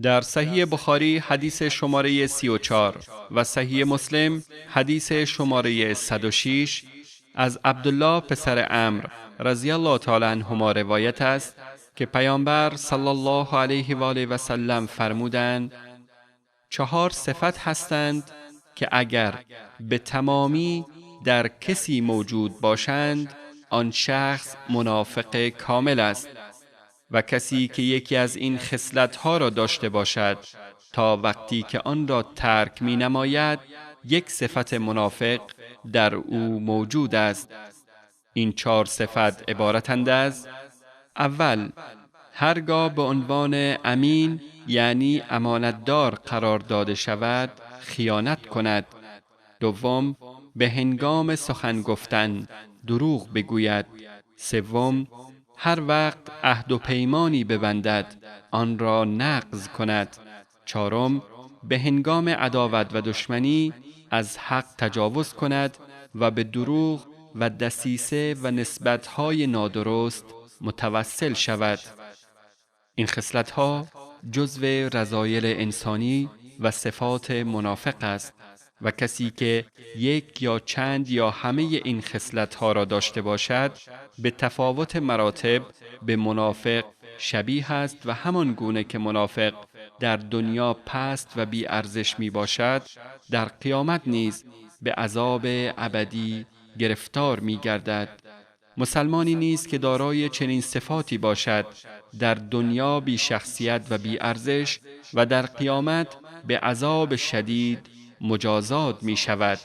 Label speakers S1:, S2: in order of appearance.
S1: در صحیح بخاری حدیث شماره 34 و صحیح مسلم حدیث شماره 106 از عبدالله پسر عمرو رضی الله تعالی عنهما روایت است که پیامبر صلی الله علیه و آله و سلم فرمودند: چهار صفت هستند که اگر به تمامی در کسی موجود باشند، آن شخص منافق کامل است و کسی که یکی از این خصلت‌ها را داشته باشد، تا وقتی که آن را ترک می نماید، یک صفت منافق در او موجود است. این چهار صفت عبارتند از: اول، هرگاه به عنوان امین، یعنی امانتدار، قرار داده شود، خیانت کند. دوم، به هنگام سخن گفتن دروغ بگوید. سوم، هر وقت عهد و پیمانی ببندد، آن را نقض کند. چهارم، به هنگام عداوت و دشمنی از حق تجاوز کند و به دروغ و دسیسه و نسبت‌های نادرست متوسل شود. این خصلت‌ها جزو رذایل انسانی و صفات منافق است و کسی که یک یا چند یا همه این خصلت‌ها را داشته باشد، به تفاوت مراتب به منافق شبیه است و همان گونه که منافق در دنیا پست و بی ارزش می باشد، در قیامت نیز به عذاب ابدی گرفتار می گردد. مسلمانی نیست که دارای چنین صفاتی باشد، در دنیا بی شخصیت و بی ارزش و در قیامت به عذاب شدید مجازات می شود.